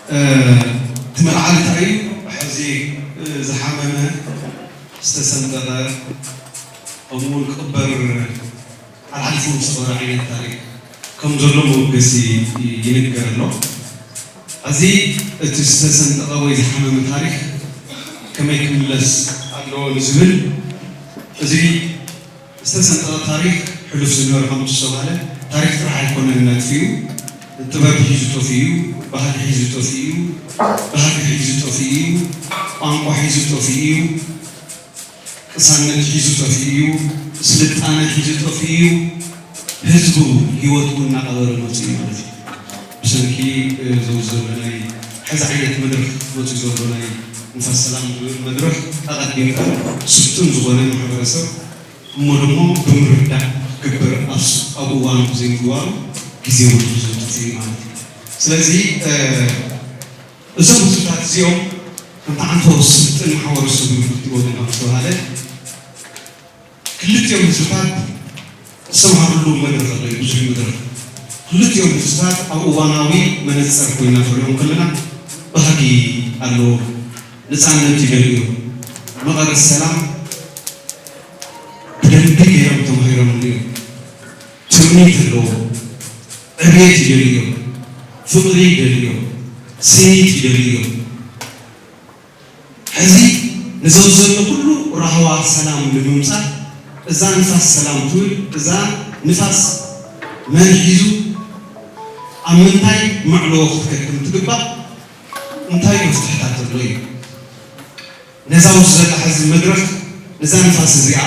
እቲ መልዓሊ እንታይ እዩ? ሕዚ ዝሓመመ፣ ዝተሰንጠቐ፣ ከምኡ እውን ክቕበር ሓልሓሊፉ ዝቐበረ ዓይነት ታሪኽ ከም ዘሎ መበገሲ ይንገር ኣሎ። ሕዚ እቲ ዝተሰንጠቐ ወይ ዝሓመመ ታሪኽ ከመይ ክምለስ ኣለዎ ንዝብል፣ እዚ ዝተሰንጠቐ ታሪኽ ሕሉፍ ዝነበረ ከምቲ ዝተባህለ ታሪኽ ጥራሕ ኣይኮነን ነጥፊኡ፣ ጥበብ ሒዙ ጠፊኡ፣ ባህሊ ሒዙ ጠፊኡ፣ ባህሊ ሒዙ ጠፊኡ፣ ቋንቋ ሒዙ ጠፊኡ፣ ቅሳነት ሒዙ ጠፊኡ እዩ፣ ስልጣነ ሒዙ ጠፊኡ እዩ። ህዝቡ ህይወቱ እናቐበረ መፅኡ ማለት እዩ። ብሰንኪ እዚ ዘሎ ናይ ሕዚ ዓይነት መድረኽ መፅኡ ዘሎ ናይ ንፋስ ሰላም ዝብል መድረኽ ኣቐዲምካ ስልጡን ዝኾነ ማሕበረሰብ እሞ ደሞ ብምርዳእ ክግበር ኣብ እዋኑ ዘይምግባሩ ግዜ ወዲኡ ዘጥፍእ እዩ ማለት እዩ። ስለዚ እዞም ህዝብታት እዚኦም ከምቲ ዓንቶ ስልጥን ማሕበረሰብ ክልቲኡ ወገን ዝተባሃለ ክልቲኦም ህዝብታት ዝተምሃሩሉ መድረኽ ኣሎ እዩ፣ ብዙሕ መድረኽ። ክልቲኦም ህዝብታት ኣብ እዋናዊ መነፅር ኮይና ክሪኦም ከለና ባህጊ ኣለዎም። ነፃነት ይደልዩ እዮም። መቐረት ሰላም ብደንቢ ገይሮም ተማሂሮምሉ እዮም። ትምኒት ኣለዎም። ዕብየት ይደልዩ እዮም። ፍቕሪ ይደልዩ እዮም። ስኒት ይደልዩ እዮም። ሕዚ ንዘው ዘሎ ኩሉ ራህዋ ሰላም ንምምፃእ እዛ ንፋስ ሰላም ትብል እዛ ንፋስ መን ሒዙ ኣብ ምንታይ መዕለዎ ክትከድ ከም ትግባእ እንታይ መፍትሕታት ኣሎ እዩ? ነዛ ውስጥ ዘላ ሕዚ መድረኽ ነዛ ንፋስ እዚኣ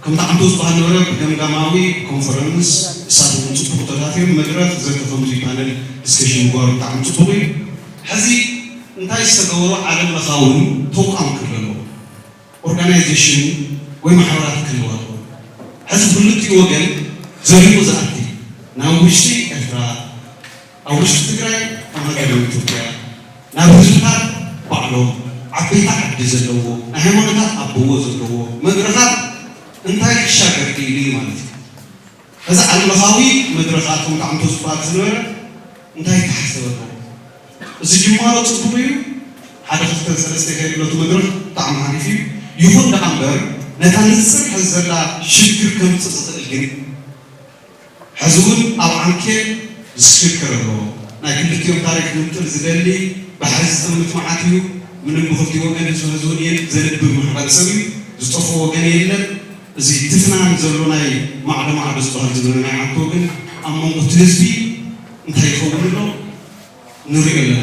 ከምቲ ዓንቶ ዝበሃል ነበረ ብገምጋማዊ ኮንፈረንስ እሳት እውን ፅቡቅ ተታትዮም መድረኽ ዘተ ከምዚ ፓነል ዲስከሽን ምግባሩ ብጣዕሚ ፅቡቅ እዩ። ሕዚ እንታይ ዝተገበሩ ዓለም ለኻውን ተቋም ክህሉ ኣለዎ። ኦርጋናይዜሽን ወይ ማሕበራት ክህልዋ ኣለዎ። ሕዚ ክልቲኡ ወገን ዘሪቑ ዝኣቲ ናብ ውሽጢ ኤርትራ ኣብ ውሽጢ ትግራይ ከም ሃገር ኢትዮጵያ ናብ ህዝብታት ባዕሎም ዓበይቲ ዓዲ ዘለዎ ናይ ሃይማኖታት ኣቦዎ ዘለዎ መድረኻት እንታይ ክሻገር ክኢሉ እዩ ማለት እዩ። እዚ ዓለምለኻዊ መድረኻት ከምቲ ዓምቶ ዝበሃል ዝነበረ እንታይ ተሓሰበ ኣለዎ? እዚ ጅማሮ ፅቡቕ እዩ። ሓደ ክልተ ሰለስተ ከይድሎ እቲ መድረኽ ብጣዕሚ ሓሪፍ እዩ። ይኹን ደኣ እምበር ነታ ንፅር ሕዚ ዘላ ሽግር ከምፅእ ዝኽእል ግን ሕዚ እውን ኣብ ዓንኬል ዝሽክር ኣሎ። ናይ ክልቲኦም ታሪክ ንምጥር ዝደሊ ባሕሪ ዝጥምት መዓት እዩ። ምንም ብክልቲኡ ወገን ህዝቢ ሕዚ እውን የን ዘንብብ ማሕበረሰብ እዩ። ዝጠፍኦ ወገን የለን። እዚ ትፍናን ዘሎ ናይ ማዕዶ ማዕዶ ዝበሃል ዝነበረ ናይ ዓንቶ ግን ኣብ መንጎ እቲ ህዝቢ እንታይ ይኸውን ኣሎ ንሪኦ ኣለና፣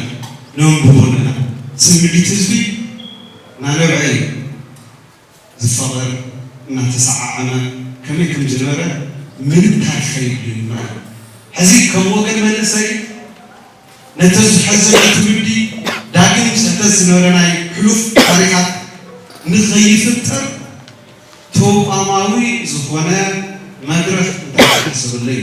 ነንብቦ ኣለና። ስምዒት ህዝቢ እናነብዐ እዩ። ዝፋቐር እናተሰዓዓመ ከመይ ከም ዝነበረ ምንም ታሪኽ ከይብሉ ይምርኣል። ሕዚ ከም ወገን መንእሰይ ነቲ ዝሕዘ ትውልዲ ዳግም ስሕተት ዝነበረ ናይ ሕሉፍ ታሪኻት ንኸይፍጠር ተቋማዊ ዝኾነ መድረኽ እንታይ ክሕሰበሉ እዩ?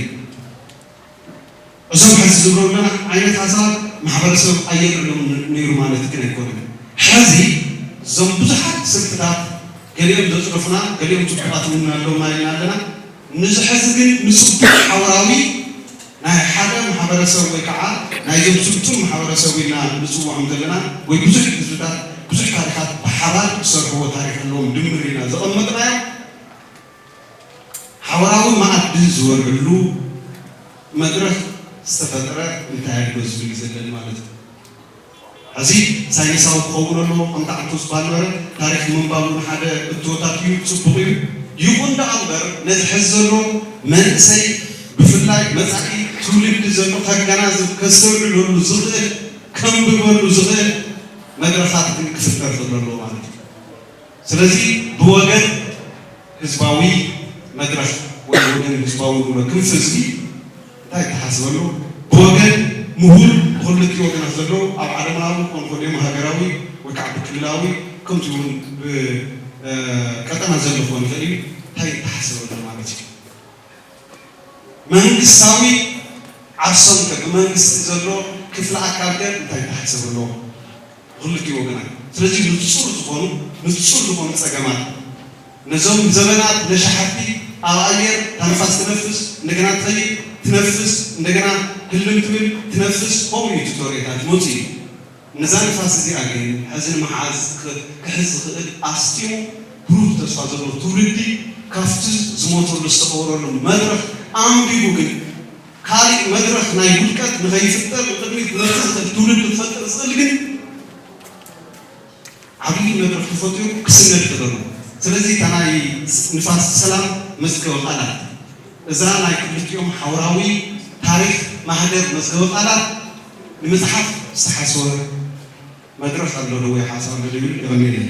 እዞም ሕዚ ዝብሎ ዘለና ዓይነት ሓሳብ ማሕበረሰብ ኣየልዕሎም ነይሩ ማለት ግን ኣይኮነን። ሕዚ እዞም ብዙሓት ስልትታት ገሊኦም ዘፅረፉና ገሊኦም ፅቡቃት እውን ኣለውና ኢልና ኣለና። ንዚ ሕዚ ግን ንፅቡቅ ሓበራዊ ናይ ሓደ ማሕበረሰብ ወይ ከዓ ናይዞም ስልጡን ማሕበረሰብ ኢልና ንፅውዖም ዘለና ወይ ብዙሕ ህዝብታት ብዙሕ ታሪኻት ብሓባር ዝሰርሕዎ ታሪኽ ኣለዎም ድምር ኢልና ዘቐመጥናዮ ሓበራዊ መኣዲ ዝበልዕሉ መድረኽ ዝተፈጠረ እንታይ ኣሎ ዝብል እዩ ዘለኒ ማለት እዩ። ሕዚ ሳይንሳዊ ክኸውን ኣለዎ ከምቲ ዓንቶ ዝበሃል ነበረ ታሪኽ ምንባብ እውን ሓደ እቶታት እዩ ፅቡቕ እዩ። ይኹን ደኣ እምበር ነዚ ሕዚ ዘሎ መንእሰይ ብፍላይ መፃኢ ትውልዲ ዘሎ ከገናዝብ ከስተውዕለሉ ዝኽእል ከንብበሉ ዝኽእል መድረኻት ግን ክፍጠር ክእል ኣለዎ ማለት እዩ። ስለዚ ብወገን ህዝባዊ መድረኽ ወይ ወገን ህዝባዊ ንብሎ ክንፊ ህዝቢ እንታይ ይተሓስበሉ? ብወገን ምሁር ብክልቲኡ ወገናት ዘለዉ ኣብ ዓለማዊ ኮንኮ ድዮም ሃገራዊ ወይ ከዓ ብክልላዊ ከምቲ እውን ብቀጠና ዘሎ ክኾን ይኽእል እዩ እንታይ ይተሓስበሉ ማለት እዩ። መንግስታዊ ዓርሶም ከ ብመንግስቲ ዘሎ ክፍሊ ኣካል ከ እንታይ ይተሓሰብ ኣለዎ? ብክልቲኡ ወገናት። ስለዚ ንፁር ዝኾኑ ንፁር ዝኾኑ ፀገማት ነዞም ዘበናት ነሻሓቲ ኣብ ኣየር ታንፋስ ትነፍስ እንደገና ትኸይድ ትነፍስ እንደገና ህልም ትብል ትነፍስ ከምኡ እዩ ቱቶሪታት መፁ እዩ። ነዛ ንፋስ እዚኣ ግን ሕዚ ንምሓዝ ክሕዝ ዝኽእል ኣስጢሙ ብሩህ ተስፋ ዘለዎ ትውልዲ ካብቲ ዝሞተሉ ዝተቐበረሉ መድረኽ ኣንቢቡ ግን ካሊእ መድረኽ ናይ ውድቀት ንኸይፍጠር ንቕድሚት ክመፅእ ዝኽእል ትውልዲ ክፈጥር ዝኽእል ግን ዓብዪ መድረኽ ተፈጢሩ ክስነድ ተደሎ። ስለዚ እታ ናይ ንፋስ ሰላም መዝገበ ቃላት እዛ ናይ ክልቲኦም ሓውራዊ ታሪክ ማህደር መዝገበ ቃላት ንምፅሓፍ ዝተሓስወ መድረኽ ኣሎ ዶ ወይ ሓሳብ ኣሎ ዶ ይብል የቐንየለይ።